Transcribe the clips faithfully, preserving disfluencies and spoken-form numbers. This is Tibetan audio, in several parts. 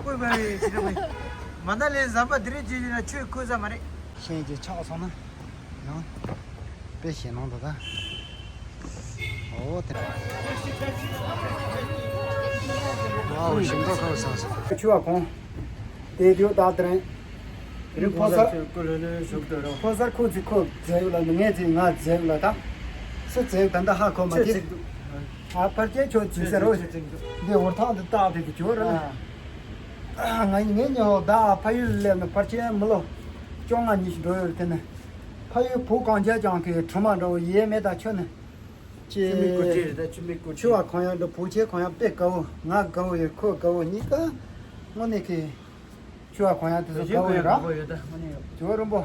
ཀོས་མ་རེད་ཅི་རེད་མ། མ་ན་ལི་ཟམ་པ་འདི་རིགས་ཅིག་ཡིན་ན་ཆོས་ཁོས་ས་མ་རེད། ཤན་གྱི་ཆགས་སོང་ན་ཡང་དཔེ་ཞེད་སྣང་འདུག་ད། ཨོ་དེ། ཝའོ་ཞིམ་མདོག་ཁ་བ་བཟང་སོང་། ཆུ་བ་ཁོང་། དེ་དུས་ད་དེ་རིང་། དེ་རིང་ཕོ་གསར། ཕོ་གསར་ཁོ་ཚོས་ཁོ་རྫས་ཡོད་ལ་ངས་ཚོས་ང་རྫས་ཡོད་ལ་ད། སུ་རྫས་ཡོད་ད་འདི་ཧ་གོ་མ་ཁྱོད་ཐེ། རྫས་འདུག་ཨ་ཕར་སྐྱེལ་ཁྱོད་རྫས་ཟེར་རོ། ཁྱོད་རྫས་འདུག་འདི་འོར་ཐང་དུ་བཏགས་དེ་གི་ཁྱོད་ར་ལ། ང་ངའི་ཉོ་ད་ཕ་ཡུལ་སླེབས་ནས་ཕར་ཆེན་མི་ལོ་བཅོ་ལྔ་ཉི་ཤུ་འགྲོ་ཡོད་དེ་ནས། ཕ་ཡུལ་བུ་གང་བྱས་ཀྱང་གི་གྲོ་མ་འདྲ་བོ་ཡས་མེད་ད་ཁྱོད་ནས། ཅེ། ཆུ་མིག་དགུ་ཁྲི་རེད་ད་ཆུ་མིག་དགུ་ཁྲི། ཆུ་བ་གང་ཡང་འདྲ་བུ་ཆེ་གང་ཡང་དཔེ་དགའ་བོ་ང་དགའ་བོ་ཡོད་ཁོ་དགའ་བོ་གཉིས་ཀ་དངོས་གནས་ཀྱི་ཆུ་བ་གང་ཡང་དེ་ཚོ་དགའ་བོ་ཡོད་ར། དགའ་བོ་ཡོད་ད་དངོས་གནས་ཡོད། ཇོ་རིན་པོ།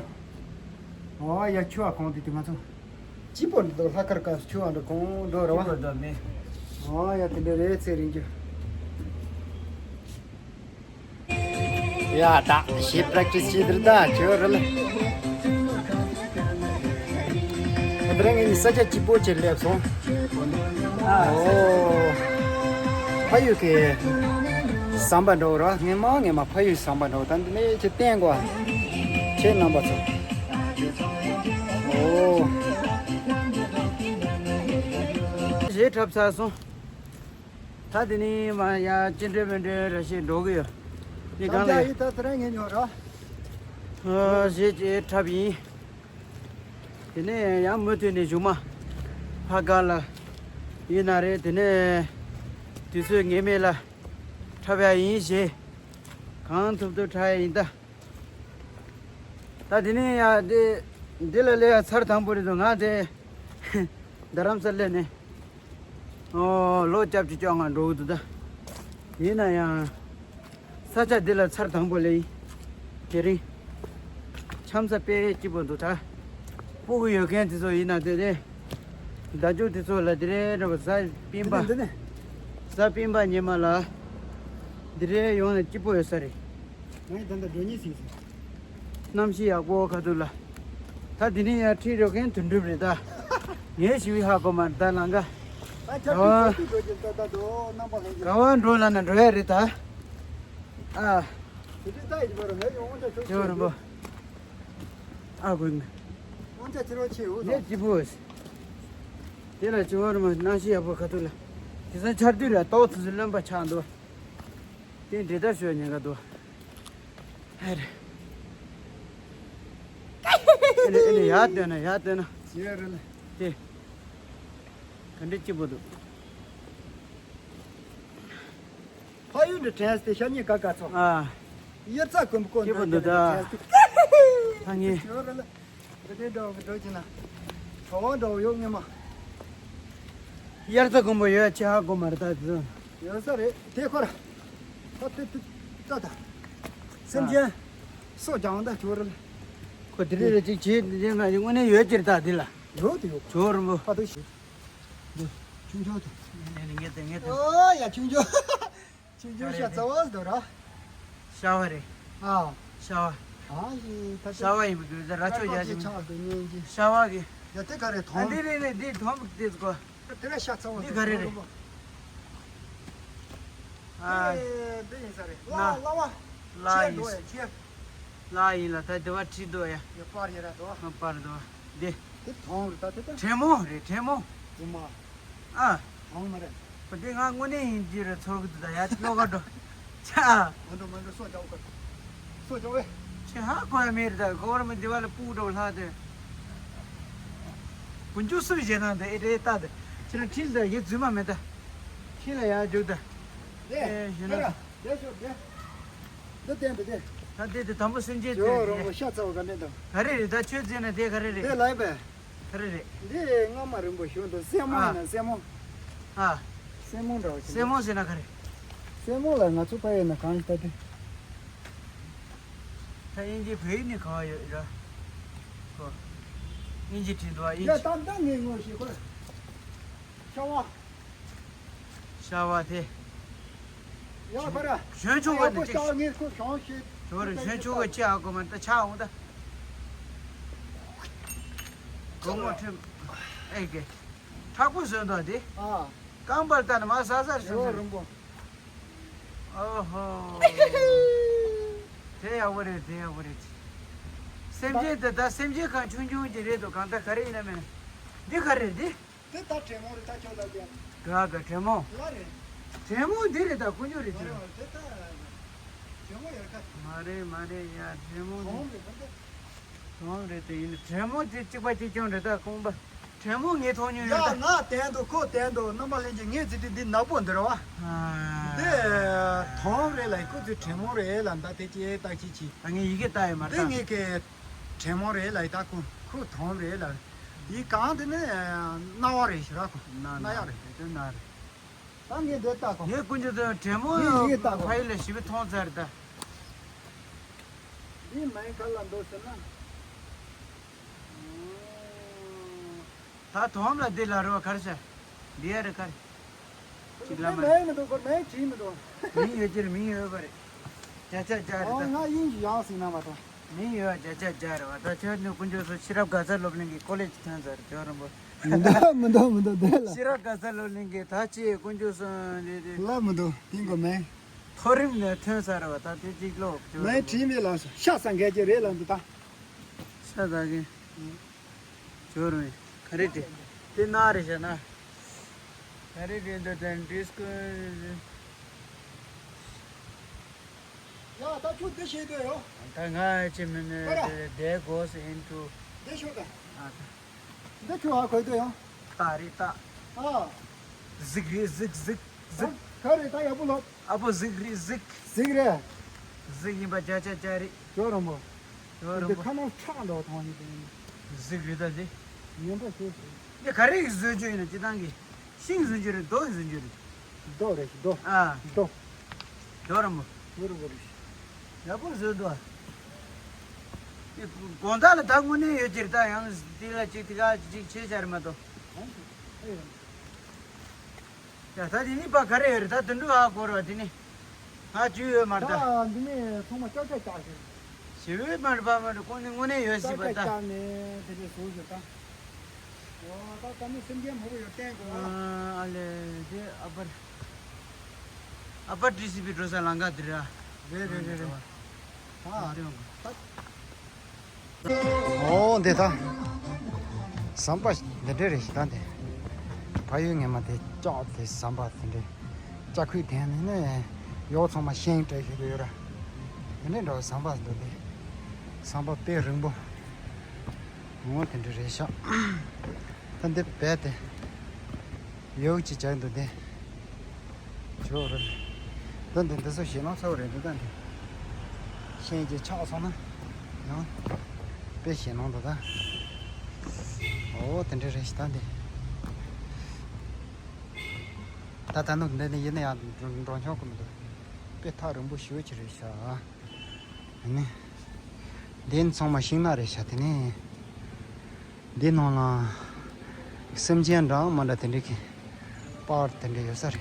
ཨོ་ཡ་ཆུ་བ་གང་དེ་དེ་ང་ཚོ། སྐྱིད་པོ་འདུག་ལྷག་དཀར་སྐབས་ཆུ་བ་འདྲ་གང་འགྲོ་ར་བ། སྐྱིད་པོ་འདུག་མེད། ཨོ་ཡ་དེ་འདྲ་རེད་ཚེ་རིང་རྒྱུ། ཡ་ད་ཞེས་པྲེག་ཊི་སི་བྱེད་དུས་ད་ཁྱོད་རེད་ལ། ད་རེས་ངས་ནི་ས་ཆ་སྐྱིད་པོ་ཅིག་སླེབས་སོང་། ཨོ། ཕ་ཡུལ་གྱི་ཟམ་པ་འདྲ་བོ་ར་ངས་མ་ངས་མ་ཕ་ཡུལ་ཟམ་པ་འདྲ་བོ་ད་འདི་ནས་ཅིག་བསྟན་དགོས། ཁྱེད་རྣམ་པ་ཚོ། ཨོ། གཞས་འཁྲབ་ཚར་སོང་། ད་དེ་ནས་མ་ཡ་ཅི་འདྲ་མི་འདྲ་ར་ཞིག་འགྲོ་གི་ཡོད། ནི་གང་ལ་ཡིན། ད་ཚེ་རིང་ངས་ཉོ་ར། ཨ་གཞས་ཅིག་འཁྲབ་ཡིན། དེ་ནས་ཡང་མུ་མཐུད་ནས་གཞུག་མ་ཕ་ག་ལ་ཡིན་ན་རེད། དེ་ནས་དུས་ཚོད་ངེས་མེད་ལ་འཁྲབ་ཡ་ཡིན་ཞེས་གང་ཐུབ་ཐུབ་འཁྲབ་ཡ་ཡིན་ད། ད་དེ་ནས་ཡ་དེ་འདི་ལ་སླེབས་ཡ་ཚར་དང་པོ་རེད་འདུག་ང་དེ་རྡ་རམ་ས་ལ་སླེབས་ནས། ཨོ་ལོ་བཅོ་བརྒྱད་བཅོ་ལྔ་འགྲོ་གི་འདུག་ད། ཡིན་ན་ཡང་ས་ཆ་འདི་ལ་ཚར་དང་པོ་ལ་ཡིན། དེ་རིང་འཆམ་ས་དཔེ་སྐྱིད་པོ་འདུག་ད། སྤུ་གུ་ཡོད་མཁན་དེ་ཚོ་ཡིན་ན་དེ་རེད། ཟླ་མཇུག་དེ་ཚོ་ལ་དེ་རེད་འདྲ་བ་གཟའ་སྤེན་པ། འདི་ནས་འདི་ནས། གཟའ་སྤེན་པ་ཉི་མ་ལ་དེ་རེད་ཡོང་ན་སྐྱིད་པོ་ཡོད་ས་རེད། ངས་ད་ལྟ་འགྲོ་ཉེན་ཟིན་སོང་། གནམ་གཤིས་ཡག་པོ་ཁ་ཐུག་ལ། ད་འདི་ནས་ཡར་ཁྲིད་འགྲོ་མཁན་དོན་གྲུབ་རེད་ད། ངས་ཞུ་བའི་ཧ་གོ་མ་རེད་ད་ལང་ཀ། ད་ཆ་ག་བ། ཁྲིད་འགྲོ་གི་ད་ད་དོ་རྣམ་པ་ལྷན་རྒྱས། ག་བ་འགྲོ་ལ་ན་འགྲོ་ཡ་རེད་ད། ཨ། དེ་འདྲའི་ད་ཡིན་པ་རེད་ངས་ཡོང་ད་ཆོག་ཆོག་རིན་པོ། ཨ་དགོས་ནི། དབང་ཆ་ཁྱེར་བ་ཆེ་འུ་ངས་ཐོངས། སྐྱིད་པོ། དེ་ལ་ཅི་བ་རུ་མ་གནམ་གཤིས་ཡག་པོ་ཁ་ཐུག་ལ། དེ་སང་ཆར་དུས་ལ་ཏོག་ཙི་ཙི་རློན་པ་ཆགས་འདུག་དེ་འདྲེ་ལྟར་ཞོད་ཉེན་ཁ་འདུག་ཧེ་རེ། ཨེ་ནི་ཨེ་ནི་ཡར་བཏོན་ན་ཡར་བཏོན་ན། ཡ་རེད་ལ། དེ། ག་འདྲ་སྐྱིད་པོ་འདུག་ཕ་ཡུལ་འདི་དྲན་སྟེ་ཤ་ཉེ་ཀ་ཀ་ཚོ། ཨ། དབྱར་རྩྭ་དགུན་འབུ་སྐོར་སྐྱིད་པོ་འདུག་ད། དྲན་སྟེ། ད་ངས། ཡོད་རེད་ལ། འདི་འདྲའི་འདྲ་བོ་འདྲ་བྱས་ན། གྲོ་བ་འདྲ་བོ་ཡོད་ངེས་མ། དབྱར་རྩྭ་དགུན་འབུ་ཡོད་ཆེ་ཧ་གོ་མ་རེད་ད་དེ་ཚོ། ཡོད་ས་རེད་དེ་ཁོ་ར། ད་དེ་དེ་ད་ད། སེམས་ཅན། སྲོག་རྒྱང་ད་ཁྱོད་རེད་ལ། ཁོ་དེ་རེད་རེད་ཅིག་བྱེད་འདི་ང་དངོས་གནས་ཡོད་ཅེར་ད་འདི་ལ། ཡོད་དེ་ཡོད། ཁྱོད་རིན་པོ། ཕ་ཐུག་ཤི། འདི། ཆུང་ཆུང་དེ། ངས་དེ་ངས་དེ། ཨོ་ཡ་ཆུང་ཆུང་། ཆུང་ཆུང་ཤ་ཚ་བ་འདུག་ར། ཤ་བ་རེད། ཨ། ཤ་བ། ཨ་ཡི་ད་ཤ་བ་ཡིན་པའི་རྒྱུ་མཚན་ར་ཆོ་ཡ་ཅིག་ཆགས་འདུག་ཉན་གྱི། ཤ་བ་གི། ཡ་དེ་ག་རེ་ཨ་དོང་། འདི་རེད་རེད་འདི་དོང་དེ་ཚོ། དེ་ར་ཤ་ཚ་བ་འདི་ག་རེ་རེད། ཨ། དེ་དེ་ཡིན་ས་རེད། ལ་ལ་བ། ལ་ཡིན། ལ་ཡིན་ལ་ད་དེ་བ་ཁྲིད་འདུག་ཡ། ཡ་པར་ཡ་ར་དོ། ཨ་པར་འདུག་དེ། དེ་དོང་རེད་ད་དེ་ད། ཁྲེ་མོ་རེད་ཁྲེ་མོ། དེ་མ། ཨ། དོང་མ་རེད། པ་དེ་ང་དངོས་གནས་ཡིན་གྱི་རེད་ཚོར་གི་འདུག་ད་ཡ་ལོ་ག་འགྲོ། ཆ། མ་འགྲོ་མ་འགྲོ་སོ་རྒྱག་ག་སོ་རྒྱག་ཝེ། ཆེ་ཧ་གོ་ཡ་མེད་རེད་ད་གོ་བར་མི་འདི་བ་ལ་སྤུག་འགྲོ་ལྷག་དེ། བུ་འཇུ་སུ་བྱེད་ན་འདི་ཨེ་རེད་ད་དེ། ཁྱེད་རང་ཁྲིད་ད་ཡེ་རྫུན་མ་མེད་ད། ཁྱེད་ལ་ཡ་འཇུག་ད། དེ། ཨེ་ཞེ་ན། དེ་ཤོག་དེ། འདི་བསྟན་པ་དེ། ད་དེ་དེ་དམ་པ་སེམས་ཅན་ཇོ་དེ་རོང་པོ་ཤ་ཚ་བ་ག་ནས་དང་། ག་རེ་རེད་ད་ཆོས་བརྩིས་ན་དེ་ག་རེ་རེད། དེ་ལ་ཡིན་པས། ག་རེ་རེད། འདི་སྔ་མ་རིང་པོ་ཞུ་འདུག་སྲས་མོ་ཡིན་ན་སྲས་མོ། ཨ། སྲས་མོ་འདྲ་བ་ཞིག་སྲས་མོ་ཟེར་ན་ག་རེ། སྲས་མོ་ལ་ང་ཚོ་ཕ་ཡིན་ན་གང་ཞིག་ལྟ་དུས། ད་དབྱིན་ཇི་བོད་ཡིག་ནས་ག་བ་ཡོད་ར། ཁོ། དབྱིན་ཇི་བྲིས་འདུག་ཨ་དབྱིན་ཇི། ད་ལྟ་ངས་ངོ་ཤེས་ཁོ། ཤ་བ། ཤ་བ་དེ། ཡ་ཁོ་ར། གཞོན་ཆུང་བ་ནི་ཅིག་ཤ་ངས་ཁོ་གང་ཤེས། ཇོ་རེ་གཞོན་ཆུང་བ་ཅི་ཨ་གོ་མ་ད་ཆ་འོང་ད། གོ་མོ་ཁྲིམས། ཨེ་གེ། མཁྲེགས་པོ་བཟོས་འདུག་དེ། ཨ། རྐང་པར་ལྟ་ན་མ་ཟ་ཟ་རེད་ཡོ་སོང་། རིང་པོ། ཨོ་ཧོ། ཡག་པོ་རེད། དེ་ཡག་པོ་རེད། སེམས་ཅན་དེ་ད་སེམས་ཅན་གང་ཆུང་ཆུང་ཅིག་རེད་འདུག་གང་ལྟར་ག་རེ་ཡིན་ན་མིན་ན། འདི་ག་རེ་རེད་འདི། དེ་ད་དྲེད་མོང་རེད། ད་ཁྱོད་ལ་རྒྱབ། ག་ག་དྲེད་མོང་། ལ་རེད། དྲེད་མོང་འདི་རེད། ད་དཀོན་མཆོག་རེད། མ་རེད་ཁྱོད་མ་རེད། དེ་ད་དྲེད་མོང་ཡར་ཁ། མ་རེད་མ་རེད་ཡ། དྲེད་མོང་འདི་གོང་རེད་གོང་རེད། གང་རེད་དེ་ཡིན། དྲེད་མོང་དེ་གཅིག་པ་གཅིག་རྐྱང་རེད། ད་རྐང་པ་དྲེད་མོང་ངས་མཐོང་མྱོང་ཡོད། ཡ་ད་ང་བསྟན་འདུག་ཁོ་བསྟན་འདུག་རྣམ་པ་ལྷན་རྒྱས། ངས་ཟེར་དུས་འདི་ནག་པོ་འདི་རེད་བ། ཨ། འདི་དོམ་རེད་ལ། ཁོ་ཚོས་དྲེད་མོང་རེད་ལ། ད་དེ་སྐྱེ་ད་ཁྱི་ཁྱི། ད་ངས་ཡི་གེ་ལྟ་ཡོད་མ་འདི་རེད། ངས་ཀྱི་དྲེད་མོང་རེད་ལ། ད་ཁོ་ཁོ་དོམ་རེད་ལ། ཡི་གང་དེ་ནི་རྣ་བ་རེད་ཤི་ར། ཁོ་རྣ་རྣ་ཡག་རེད། དེ་ཚོ་རྣ་རེད། ད་ངས་འདི་ལྟ་གོ། ངས་དཀོན་མཆོག་དང་དྲེད་མོང་ངས་ཡི་གེ་ལྟ་གོ། ཕ་ཡུལ་ལ་ཞི་བའི་མཐོང་ཚར་ད། འདི་མའི་ག་ལ་འདུག་ཟེར་ན། ད་དོམ་ལ་འདི་ལ་རོ་གར་ཤ། འདི་ཡ་རེ་གར། ཅིག་ལ་མ། མའི་མི་འདུག་གོ། མའི་བྲིས་མི་འདུག་མིང་ཡོད་ཀྱི་རེད། མིང་ཡོད་པ་རེད། བརྒྱ་ཆ་བརྒྱ་རེད་ཨོ་ད། ང་དབྱིན་ཇི་ཡག་ཟིན་ན་མ་གཏོགས། མིང་ཡོད་བརྒྱ་ཆ་བརྒྱ་རེད་བ། ད་ཁྱོད་ནི་དཀོན་མཆོག་གསུམ། ཤེས་རབ་དགའ་ཚལ་སློབ་གླིང་གི་ཀོ་ལེ་ཇི་ཐོན་ཚར། ཇོ་རིན་པོ། མི་འདུག་མི་འདུག་མི་འདུག་དེ་ལ། ཤེས་རབ་དགའ་ཚལ་སློབ་གླིང་གི་ད་ཅི་དཀོན་མཆོག་གསུམ་འདི་འདི། ལབ་མི་འདུག་དེ་གོ་མེད། མཐོ་རིམ་ནས་ཐོན་ཚར་བ། ད་དེ་གཅིག་ལོག་ཇོ་མེད་རིན་པོ། བྲིས་མེད་ལགས་སོ། ཤ་ཟ་མཁན་ཅིག་རེད་ལབ་འདུག་ད། ཤ་ཟ་མཁན། ཇོ་རིན་པོ། ག་རེ་དེ། དེ་ན་རེ་བྱས་ན། ག་རེ་རེད་འདུག་དེ་འདྲིས་ཀུན། ཡ་ད་ཁྱོད་འདི་བྱེད་འདོད་ཡོད། ད་ང་ཅི་མིན་ནི་ཁོ་ར། That goes into འདི་ཤོད་ད། ཨ་ད། འདི་ཁྱོད་ཧ་གོ་འདོད་ཡོད། ད་རེད་ད། ཨ། གཟིག་རེད་གཟིག་གཟིག་གཟིག་ག་རེ་ད་ཡག་པོ་ལབ། ཨ་ཕོ་གཟིག་རེད་གཟིག་གཟིག་རེད། གཟིག་ཡིན་པ་བརྒྱ་ཆ་བརྒྱ་རེད། ཇོ་རིན་པོ། ཇོ་རིན་པོ། འདི་ཁ་ནང་ཁྲག་འདྲ་བ་མཐོང་ཡིན་དེ། གཟིག་རེད་ད་འདི། ཡིན་པ་ཤེས་ཤེས། འདི་ག་རེ་གི་བཟོ་རྒྱུ་ཡིན་ན་སྤྱི་བཏང་གི། ཤིང་བཟོ་རྒྱུ་རེད། རྡོ་བཟོ་རྒྱུ་རེད། རྡོ་རེད་རྡོ། ཨ། རྡོ། ཇོ་རིན་པོ། ཇོ་རིན་པོ་རེད། ཡག་པོ་བཟོས་འདུག་ཨ། དགོང་དག་ལ་ད་དངོས་གནས་ཡོད་ཀྱི་རེད། ད་ཡང་དེ་ལ་ཅིག་དེ་ག་ཅིག་བྱས་བྱ་རེད་མ་གཏོགས། ཡ་ད་དེ་ནི་པ་ག་རེ་ཡོད་རེད། ད་དུད་འགྲོ་ཧ་གོ་ར་དེ་ནི། ང་བཅུ་ཡོད་མ་རེད་ད། ད་འདི་ནས་ཚང་མ་ལྕགས་ལྕགས་བཀྱག་ཟེར། ཞེ་བོའི་མ་རེད་པ་མ་རེད། ཁོང་ནི་དངོས་གནས་ཡོད་སྲིད་པ་ལྕགས་ལྕགས་ད། བཀྱག་ནས་དེ་འདྲས་བཟོ་ཟེར་ད། འོ་ད་ད་ནི་སེམས་ཅན་མང་པོ་ཡོད་བསྟན་དགོས་བ། ཨ་ལེ་དེ་ཨ་པར། ཨ་པར་ཏི་སི་པི་འགྲོ་ས་ལམ་ཁ་དེ་རེད་ཨ། རེད་རེད་རེད་རེད། ཨ་རེད་འོང་གི། འོ་འདི་ད། ཟམ་པ་འདི་འདྲས་རེད་ཤག་ད་འདི། ཕ་ཡུལ་ངེས་མ་དེ་ལྕགས་དེ་ཟམ་པ་དེ་འདྲས། ལྕགས་ཁུག་དེ་ནི་ནི་ཡོག་ཚང་མ་ཤིང་སྤྲད་ཤིག་ཡོད་ར། དེ་འདྲས་འདྲ་བ་ཟམ་པ་འདུག་དེ། ཟམ་པ་དཔེ་རིང་པོ། འོ་དེ་འདྲས་རེད་ཤག་ད་འདི་བས་ཏེ། ཡོག་ཅིག་བྱས་འདུག་སྟེ། ཇོ་རིན། ད་འདི་འདི་ཚོ་ཞེད་སྣང་ཚ་བོ་རེད་འདུག་ད་འདི། ཤིང་གཅིག་ཆག་སོང་ན། ཡང་། དཔེ་ཞེད་སྣང་འདུག་ད། འོ་དེ་འདྲས་རེད་ཤག་ད་འདི། ད་ད་ནུབ་འདི་ནི་ཡིན་ན་ཡང་འགྲོ་འགྲོ་ཆོག་གི་མི་འདུག་དཔེ་ཐག་རིང་པོ་ཞེ་པོ་ཅིག་རེད་ཤག་ཨ་ནི། འདི་ཚང་མ་ཤིང་ནགས་རེད་ཤག་དེ་ནི། འདི་ནང་ལ། སེམས་ཅན་འདྲ་མི་འདྲ་དེ་འདྲ་གི། པར་དེ་འདྲ་ཡོད་ས་རེད།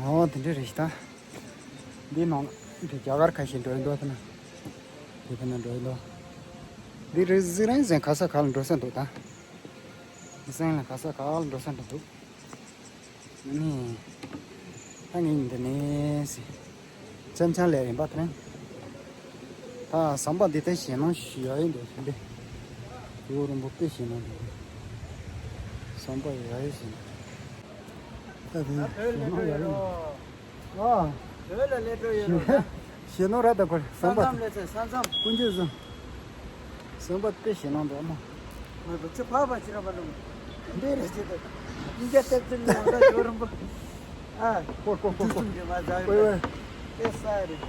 འོ་དེ་འདྲ་རེད་ཤག་ད། འདི་ནང་ལ་འདི་རྒྱ་གར་ཁ་ཤས་འགྲོ་ཡི་འདུག་དེ་ན། དེ་དེ་ན་འགྲོ་ཡི་འདུག་འདི་རེ་ཟིག་རེ་ཟིག་ག་ས་ག་ལ་འགྲོ་ས་འདུག་ད། ཟིག་ལ་ག་ས་ག་ལ་འགྲོ་ས་འདྲ་འདུག་ནི། ད་ངས་འདི་ནས་སི། ཙམ་ཆང་ལས་ཡིན་པ་དེ་རིང་། ད་ཟམ་པ་འདི་ལྟར་ཞེད་སྣང་ཞུ་ཡ་ཡིན་འདུག་ཟེར་འདི། ཇོ་རིན་པོ་དཔེ་ཞེད་སྣང་འདུག་ཟམ་པ་ཡ་ཡོད་ཟེར་འདུག་ད་དེ་ཞེད་སྣང་ཡ་ཡོད་འདུག་ཨ། བོད་ལ་སླེབས་འགྲོ་ཡོད་རེད་ད། ཞེད་སྣང་ར་ད་གོ་ས་ཟམ་པ། མཚམས་སླེབས་ཚེ་ས་མཚམས། ཀུན་མཁྱེན་བཟང་། ཟམ་པ་དཔེ་ཞེད་སྣང་འདུག་ཨ་མ། ང་ཚོ་ཆུ་ཕར་ཕར་ཕྱིན་ར་མ་འགྲོ། འདི་རེད་ཅེས་ད། ཨིན་སྐད་སྟབས་བསྟུན་ནས་ང་ཚོ་ཇོ་རིན་པོ། ཨ། ཀོ་ཀོ་ཀོ་ཀོ། འདི་ཙམ་གྱིས་མ་ཟ་ཡོད་ད། ཨེ་ས་རེད།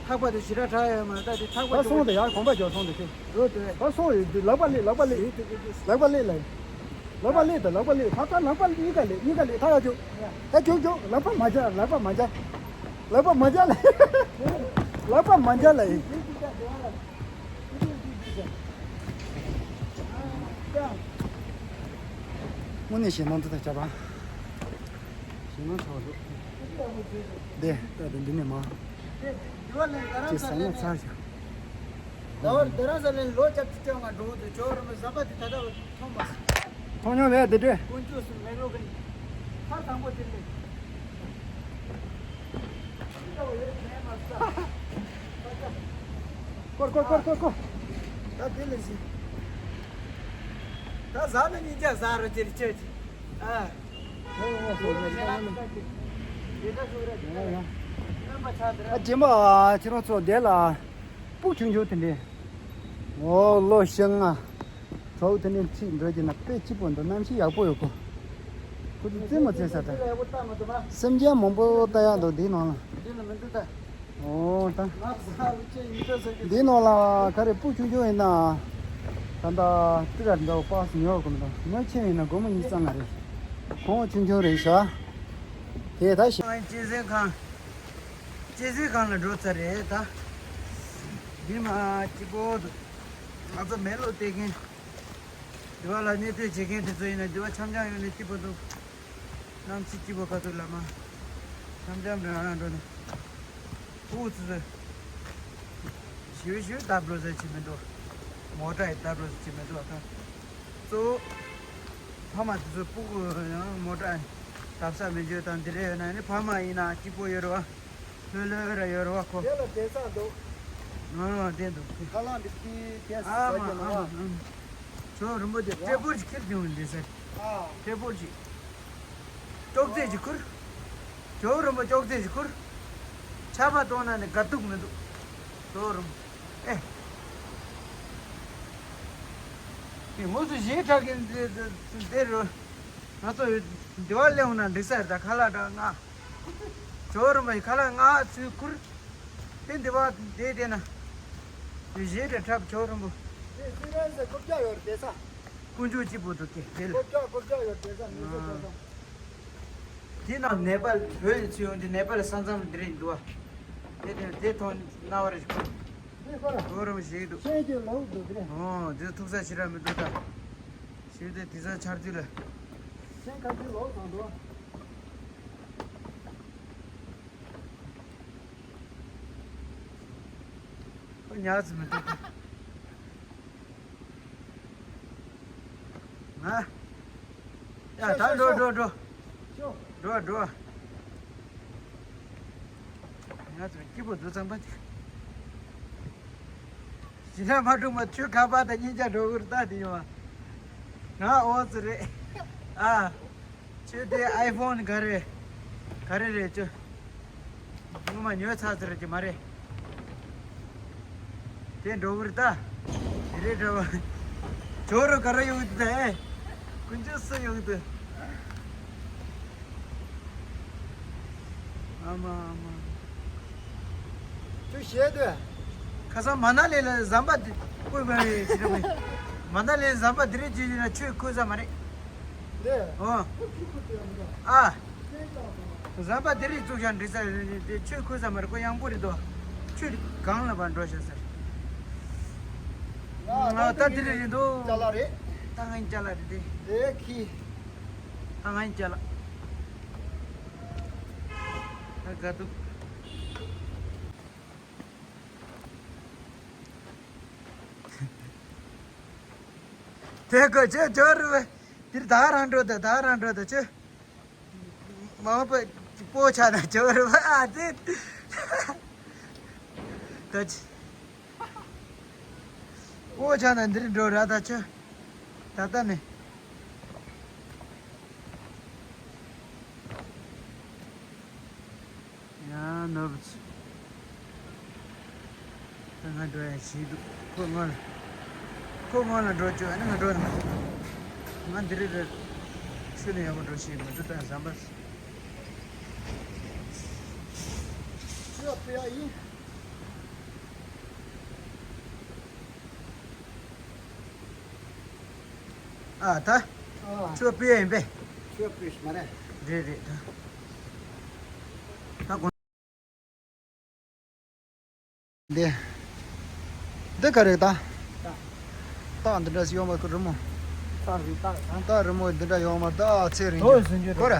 ཐག་པ་དེ་ཞེ་དྲག་དྲག་ཡོད་མ་རེད་ད། དེ་ཐག་པ་ཨ་སོང་དེ་ཡར་གོམ་པ་རྒྱག་སོང་དེ་ཁྱོད། རོ་དེ། ཨ་སོང་ཡོད་དེ་ལག་པ་སླེབས་ལག་པ་སླེབས། ལག་པ་སླེབས་ལ། ལག་པ་སླེབས་ད་ལག་པ་སླེབས། ད་ད་ལག་པ་གཉིས་ཀ་སླེབས་གཉིས་ཀ་སླེབས་ད་ཡར་རྒྱུག་ད་རྒྱུག་རྒྱུག་ལག་པ་མ་འཇག་ལག་པ་མ་འཇག་ལག་པ་མ་འཇག་ལ། ལག་པ་མ་འཇག་ལ་ཡིན། དངོས་གནས་ཞེད་སྣང་འདི་དང་བྱ་བ། ཞེད་སྣང་ཚ་བ་འདུག་འདི་ལྟ་དུས་འདི་ནས་མ། ཅེས་ཟ་ན་ཚར་ཞིག་ཟླ་བར་རྡ་རམ་ས་ལའི་ལོ་བརྒྱད་ཅུ་སྟོད་ང་འགྲོ་འདུག་ཇོ་རིན་པོ་ཟམ་པ་དེ་ད་ལྟ་བར་མཐོང་མ་སོང་། མཐོང་མྱོང་མེད་དེ་འདྲས། དཀོན་མཆོག་གསུམ་མེ་ལོ་གི་ཐག་དང་པོ་དེ་ལས། སྐོར་སྐོར་སྐོར་སྐོར་སྐོར། ད་དེ་ལ་ཞིག་ད་ཟ་ན་ཉིན་ཅག་ཟ་རོ་ཅེར་ཅེར་ཅེ། ཨ། ཨ་རྗེས་མ་ཁྱེད་རང་ཚོ་དེ་ལ་སྤུ་ཆུང་ཆུང་དེ་འདྲས། འོ་ལོ་ཤང་ང་། གྲོགས་དེ་ནས་ཚིག་འགྲོ་གྱི་ན་དཔེ་སྐྱིད་པོ་འདུག་གནམ་གཤིས་ཡག་པོ་ཡོད་གོ་ཁོ་ཚོ་རྩེད་མོ་རྩེ་ས་དང་། སེམས་ཅན་མང་པོ་ལྟ་ཡག་འདུག་འདིའི་ནང་ལ། འོ་ད། འདིའི་ནང་ལ་ག་རེ་སྤུ་ཆུང་ཆུང་ཡིན་ན། ད་ལྟ་ཏི་ར་འདྲ་བོ་པགས་ཉོ་གོ་མི་འདུག་མི་ཆེ་ཡིན་ན་སྒོར་མོ་ཉིས་ཙམ་མ་རེད། ཁོང་ཆུང་ཆུང་རེད་ཤག་དེ་ད་ཤི། སྐྱེད་སྲིང་ཁང་། སྐྱེད་སྲིང་ཁང་ལ་འགྲོ་ཚར་རེད་ད། འདི་མ་གཅིག་པོ་འདུག་ང་ཚོ་མེ་ལོ་བལྟས་མཁན། དེ་བ་ལ་གནས་སྡོད་བྱེད་མཁན་དེ་ཚོ་ཡིན་ན་དེ་བ་འཆམ་འཆམ་ཡོང་ནས་སྐྱིད་པོ་འདུག་གནམ་གཤིས་སྐྱིད་པོ་ཁ་ཐུག་ལ་མ། འཆམ་འཆམ་རང་རང་འགྲོ་ནས། ཨུ་ཙི་ཙི། ཞིབ་ཞིབ་ལྟ་འགྲོ་ཟེར་གྱི་མི་འདུག་མོ་ཊ་ཡི་ལྟ་འགྲོ་ཟེར་གྱི་མི་འདུག་ཨ་ཁ། གཙོ་བོ། ཕ་མ་དེ་ཚོ་སྤུ་གུ་ཡང་མོ་ཊ་བཏབ་ས་མི་འཇོག་དང་དེ་རེ་ཡོད་ན་ནི་ཕ་མ་ཡིན་ན་སྐྱིད་པོ་ཡོད་རེད་བ། ལྷོད་ལྷོད་ར་ཡོད་རེད་བ་ཁོ། དེ་ལ་བསྡད་ས་འདུག་ཨ་བསྡད་འདུག་ཁ་ལག་འདི་དེ་དེ་ཟ་ཨ་མ་རྒྱུ་ན། ཨ་མ་ཨ་མ། ཇོ་རིན་པོ་ཆེ་ཏྲེ་པོར་གྱི་ཁིར་བྱུང་འདི་ཟེར། ཨ། ཏྲེ་པོར་གྱི། ཅོག་ཙེ་གྱི་ཁུར། ཇོ་རིན་པོ་ཅོག་ཙེ་གྱི་ཁུར། ཆར་པ་གཏོང་ན་ནི་དགའ་སྡུག་མི་འདུག་ཇོ་རིན་པོ། ཨེ། དེ་ངོ་སུ་གཞས་འཁྲབ་མཁན་དེ་དེ་དེ་རུ། ང་ཚོ་འདི་བ་སླེབས་ན་འགྲིག་ས་རེད་ད་ཁ་ལག་འདྲ་ལྔ། ཇོ་རིན་པོ་ཡི་ཁ་ལག་ལྔ་ཚུར་ཁུར། དེ་འདི་བ་དེ་དེ་ན། དེ་གཞས་དེ་འཁྲབ་ཇོ་རིན་པོ། དེ་སི་རན་ཟེར་རྐུབ་བཀྱག་ཡོད་རེད་དེ་ས། དཀོན་མཆོག་གཅིག་པུ་འདུག་སྟེ་དེ་ལ། རྐུབ་བཀྱག་རྐུབ་བཀྱག་ཡོད་རེད་དེ་ས་མི་ཚེ་ཐོག་ཐོག་དེ་ནང་ནེ་པཱལ་བོད་ནས་ཚུར་ཡོང་དུས་ནེ་པཱལ་ས་མཚམས་འདི་རེད་འདུག་བ། དེ་དེ་དེ་མཐོང་སྣང་བ་རེ་ཞིག་འདི་ཁོ་ར། གོ་རམ་ཞིག་འདུག་ཤེས་ཀྱི་ལོག་འདུག་དེ། ཨོ་དེ་ཐུག་ས་ཞེ་དྲག་མི་འདུག་ད། ཞེས་དེ་དེ་ས་ཆར་དུས་ལ། ཤེས་ཁ་ཅིག་ལོག་དང་འདུག་ཁོ་ཉག་ཙམ་མི་འདུག་ང་། ཡ་ད་འགྲོ་འགྲོ་འགྲོ། འགྲོ་འགྲོ། ང་ཚོ་སྐྱིད་པོ་འདུག་ཚང་མ། ཞི་ལྷ་མ་གྲོངས་པ་ཆོས་ཁ་པར་དང་གཉིས་ཆ་འགྲོ་གི་རེད་ད་དེ་ཡོང་བ། ང་ཨོ་ཙི་རེད། ཨ། ཁྱོད་དེ་ཨའི་ཕོན་ག་རེ། ག་རེ་རེད་ཁྱོད། ངོ་མ་ཉོས་ཚར་ཚར་གྱི་མ་རེད། དེ་འགྲོ་གི་རེད་ད། དེ་རེད་འགྲོ་བ། ཇོ་རུ་ག་རེ་ཡོང་གི་འདུག་ད་ཨེ། དཀོན་མཆོག་སུ་ཡོང་གི་འདུག་ཨ་མ་ཨ་མ། ཁྱོད་བཤད་དུས། ཁ་སང་མ་ན་ལི་ལ་ཟམ་པ་དེ་བཀོད་པ་རེད་ཅེས་རེད་པས། མ་ན་ལི་ཟམ་པ་དེ་རེད་ཅེས་ཡིན་ན་ཁྱོད་འཁོད་ས་མ་རེད། འདི། ཨོ། ཁྱོད་ཁྱོད་ཁྱོད་ཁྱོད་ཨ། ཁྱོད་ཀྱང་དང་། ཟམ་པ་དེ་རིགས་བཙུགས་ཤག་འགྲིག་ས་རེད་དེ་ཁྱོད་འཁོད་ས་མ་རེད་ཁོ་ཡང་པོ་རེད་དོ། ཁྱོད་གང་ལ་བར་འགྲོ་ཤག་ཟེར། ང་ད་དེ་རིགས་རེད་འདུག་ཅ་ལག་རེད། ད་ང་ཡིན་ཅ་ལག་རེད་དེ། དེ་ཁི། ད་ང་ཡིན་ཅ་ལག་ད་དགའ་སྡུག་དེ་ག་ཅེ་ཇོ་རུ་བས། དེར་ད་རང་འགྲོ་ད་ད་རང་འགྲོ་ད་ཅེ། མ་པ་པོ་ཆ་ན་ཇོ་རུ་བ་ཨ་དེ། ད་ཅི། པོ་ཆ་ན་འདིར་འགྲོ་ར་ད་ཅེ། ད་ད་ནི། ཡང་ནོར་བུ་ཚོ། ད་ང་འགྲོ་ཡ་ཞིག་འདུག་ཁོ་སྔོན་ལ། ཁོ་སྔོན་ལ་འགྲོ་བཅུག་ཨ་ནི་ང་འགྲོ་ན། ང་འདི་རེད་རེད། ཆུ་ནས་ཡག་པོ་འགྲོ་ཞིག་མི་འདུག་ད་ཟམ་པ། ཆུ་ཡག་ཕུ་ཡག་ཡིན། ཨ་ད། ཨ། ཆུ་སྤུས་ཡིན་པས། ཆུ་སྤུས་མ་རེད། རེད་རེད་ད། ད་གོ། འདི། འདི་ག་རེད་ད། སྟག་འདི་འདྲ་ཡོང་མ་ཁུ་རི་མོ། སྟག་རེད་སྟག་ད། སྟག་རི་མོ་འདི་འདྲ་ཡོང་མ་ད་ཚེ་རིང་ཧོ་ཟིན་རྒྱུ་གོ་ར།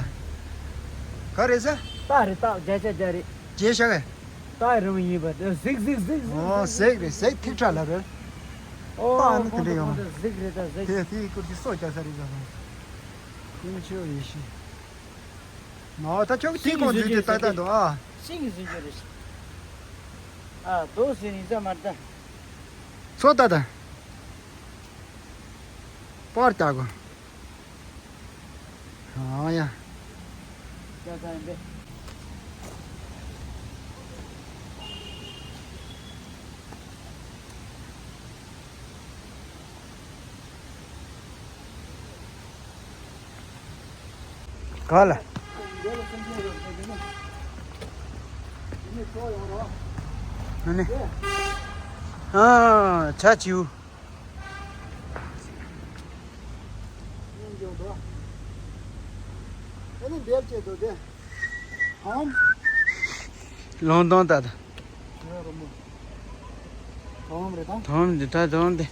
ག་རེད་ཟེར། སྟག་རེད་སྟག་བརྒྱ་ཆ་བརྒྱ་རེད། བརྒྱ་ཆ་ག་སྟག་རི་མོ་ཡིན་པ་དེ་གཟིག་གཟིག་གཟིག་གཟིག་ཨོ་གཟིག་རེད་གཟིག་ཐིག་ཁྲ་ལ་རེད། ཨོ་སྟག་ནི་དེ་འདྲ་ཡོང་མ། གཟིག་རེད་ད་གཟིག་དེ་དེའི་སྐོར་གྱི་སོ་རྒྱག་ས་རེད་ཟེར་སོང་། ཀུན་ཆོས་ཡེ་ཤེས། མ་ད་ཁྱོད་དེའི་སྐོར་འཛུལ་ཏེ་ལྟ་ལྟ་འདུག་ཨ། ཤིང་གི་ཟིན་རྒྱུ་རེད། ཨ་དོ་ཟིན་ཡིན་ས་མ་རེད་ད། ཚོ་ད་ད། པར་ལྟ་གོ། ཨ་ཡ། ལྟ་ད་ཡིན་པས། ག་ལ། ཨ་ནི། ཨ་ཆ་བྱིའུ། ཨ་ནི་འདེབས་བྱེད་དོ་དེ། ཨམ། ལོང་དོང་ད་ད། དོམ་འདི་ད་དོམ་འདི།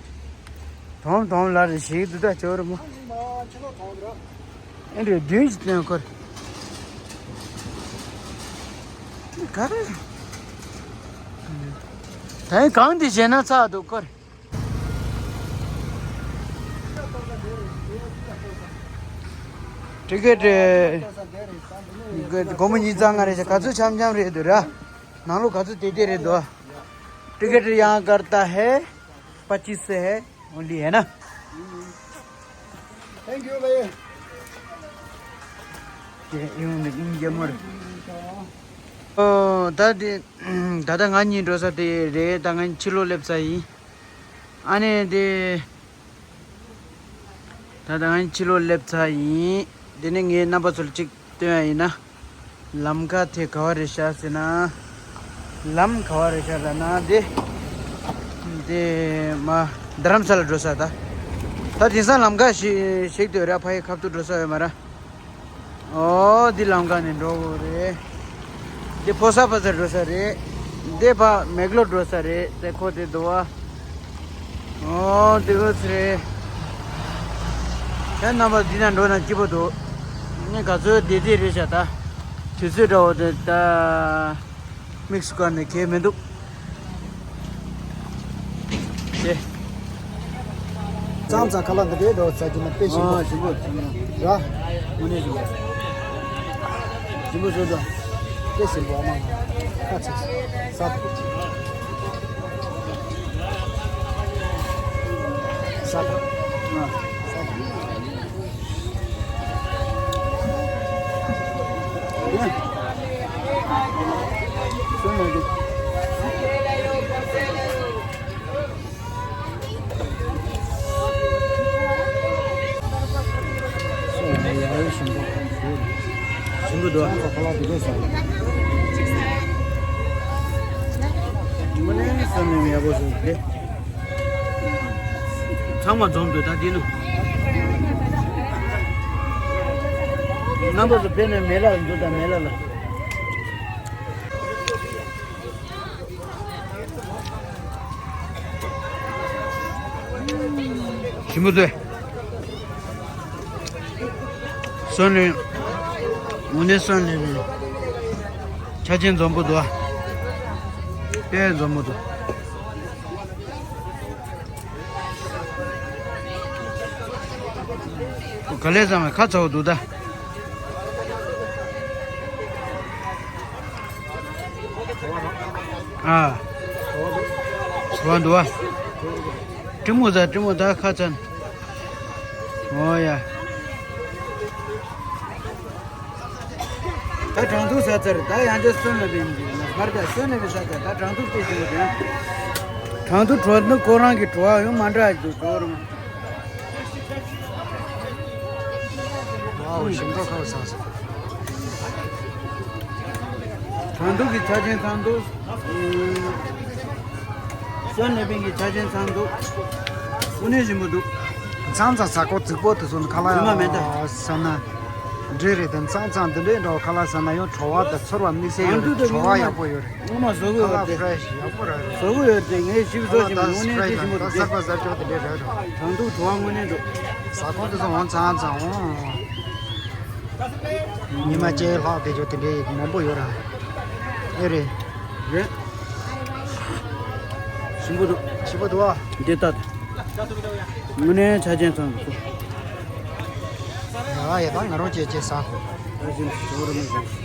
དོམ་དོམ་ལ་རེ་ཞིག་འདི་ད་ཅོ་རེ་མོ། ཨེ་འདྲ་བདུན་ཞིག་སྟོན་ཁོར། ག་རེ། ད་ཡིན་གང་འདི་བྱས་ན་ཚ་འདུག་ཁོར། टिकट སྒོར་མོ་ཉིས་བརྩེགས་ལྔ་རེད་ཤག་ག་ཚོད་འཆམ་འཆམ་རེད་འདུག་ར། ནང་ལོགས་ག་ཚོད་བདེ་བདེ་རེད་འདུག टिकट यहाँ करता है पच्चीस से है, ओनली है ना? थैंक यू भाई। ये यूं नहीं, यूं ये मोड़। ཨོ། ད་དེ། ད་ལྟ་ང་གཉིས་འགྲོ་ས་དེ་རེད། ད་ང་ཕྱི་ལོགས་སླེབས་ས་ཡིན། ཨ་ནི་དེ། ད་ལྟ་ང་ཕྱི་ལོགས་སླེབས་ཚར་ཡིན། དེ་ནས་ངས་རྣམ་པ་ཚོར་གཅིག་སྟོན་ཡ་ཡིན་ན། ལམ་ཁ་དེ་ག་བ་རེད་ཤག་ཟེར་ན། ལམ་ག་བ་རེད་ཤག་ལབ་ན་དེ། དེ་མ། རྡ་རམ་ས་ལ་འགྲོ་ས་ད། ད་དེང་སང་ལམ་ཁ་ཞིག་ཞིག་ཏུ་ར་ཕ་ཡི་ཁབ་ཏུ་འགྲོ་ས་ཡོད་མ་ར། ཨོ་འདི་ལམ་ཁ་ནས་འགྲོ་དགོས་རེད། འདི་ཕོ་ས་ཕ་ས་འགྲོ་ས་རེད། འདི་ཕ་མེག་ལོར་འགྲོ་ས་རེད། དེ་ཁོ་དེ་འདུག་བ། ཨོ་འདི་གོ་ཚེ་རེད། ཁྱེད་རྣམ་པ་འདི་ན་འགྲོ་ན་སྐྱིད་པོ་འདུག་ངས་ག་ཚོད་བདེ་བདེ་རེད་ཤག་ད། དུས་ཚོད་འདྲ་བོ་དེ་ད། དམིགས་སུ་བཀར་ནས་གལ་མི་འདུག་ཅེ། ཙང་ཙང་ཁ་ལག་འདི་འདྲའི་འགྲོ་ས་ཀྱི་ན་དཔེ་ཞིམ་པོ། ཨ་ཞིམ་པོ་ཞིམ་པོ། ར། དངོས་གནས་ཞིམ་པོ། ཞིམ་པོ་བཟོས་འདུག་དཔེ་ཞིམ་པོ་ཨ་མ། ཁ་ཚིག་ས་ཐག་ས་ཐག་ཨ། ས་ཐག་ཞིམ་པོ་འདུག་དངོས་གནས་བསམ་ནས་ཡག་པོ་བཟོས་ཏེ། ཚང་མ་འཛོམས་འདུག་ད་འདི་ནི། རྣམ་པ་ཚོ་ཕེབས་ནས་མེ་ལ་འདུག་ད་མེ་ལ་ལ། ཞིམ་པོ་འདུག་སོན་ནི། དངོས་གནས་སོན་ནི་ཆ་ཆེན་འཛོམས་པོ་འདུག་དཔེ་འཛོམས་པོ་འདུག་ག་ལེ་ཚང་མས་ཁ་ཚ་བོ་འདུག་ད། ཨ། བ་འདུག་བ། ཀྲི་མོ་ཟ་ཀྲི་མོ་ད་ཁ་ཚ་ན། ཨོ་ཡ། ད་གྲང་ཐུག་ས་ཚར་ད་ཡང་ཅི་སོན་ལ་བིན་གྱི་ན་བར་ད་སོན་ལ་བིན་ས་ཚར་ད་གྲང་ཐུག་དེ་ཞིག་དེ། གྲང་ཐུག་བྲོ་ནི་ཁོ་རང་གི་བྲོ་བ་ཡང་མ་འདྲ་ཞིག་འདུག་གོ་རུང་། ཝའོ་ཞིམ་པོ་ཁ་བ་ས་ས། གྲང་ཐུག་གི་ཆ་ཆེན་ཚང་འདུག་སོན་ལ་བིན་གྱི་ཆ་ཆེན་ཚང་འདུག་དངོས་གནས་ཞིམ་པོ་འདུག་ཚང་ཚང་ས་ཀོ་རྫིག་པོ་དེ་ཚོ་ཁ་ལག་རྫུན་མ་མེད་ད། ས་ན། འདྲེ་རེད་དེ་ཚང་ཚང་འདི་འདྲའི་འདྲ་བ་ཁ་ལག་ཟ་ན་ཡང་བྲོ་བ་དང་ཚོར་བ་དམིགས་བསལ་ཡོད་རེད། བྲོ་བ་ཡག་པོ་ཡོད་རེད། ངོ་མ་བཟོ་གི་ཡོད་རེད། ཁ་ལག་ཕྲེ་ཤི་ཡག་པོ་རེད། བཟོ་གི་ཡོད་རེད། ངས་ཞིབ་བཟོ་བྱས་ནས་དངོས་གནས་དེ་ཞིམ་པོ་རེད། གཟར་པ་གཟར་ཅོག་དེ་འདྲའི་རེད་རེད། གྲང་ཐུག་བྲོ་བ་དངོས་གནས་འདུག་ས་ཁོང་དེ་ཚོ་འོང་ཚང་ཚང་འོང་། ཉི་མ་བཅས་ལྷག་དེ་ཚོ་དེ་འདྲའི་མང་པོ་ཡོད་རེད། ཨེ་རེད། རེད། ཞིམ་པོ་འདུག་ཞིམ་པོ་འདུག་ཨ། འདི་ལྟ། དངོས་གནས་ཆ་ཅན་ཚང་འདུག་ཡ་ཡ་ད་ང་རང་ཅེ་ཅེ་ས། ད་ཞིམ་ཞིམ་པོ་རེད་མི་ཞིམ།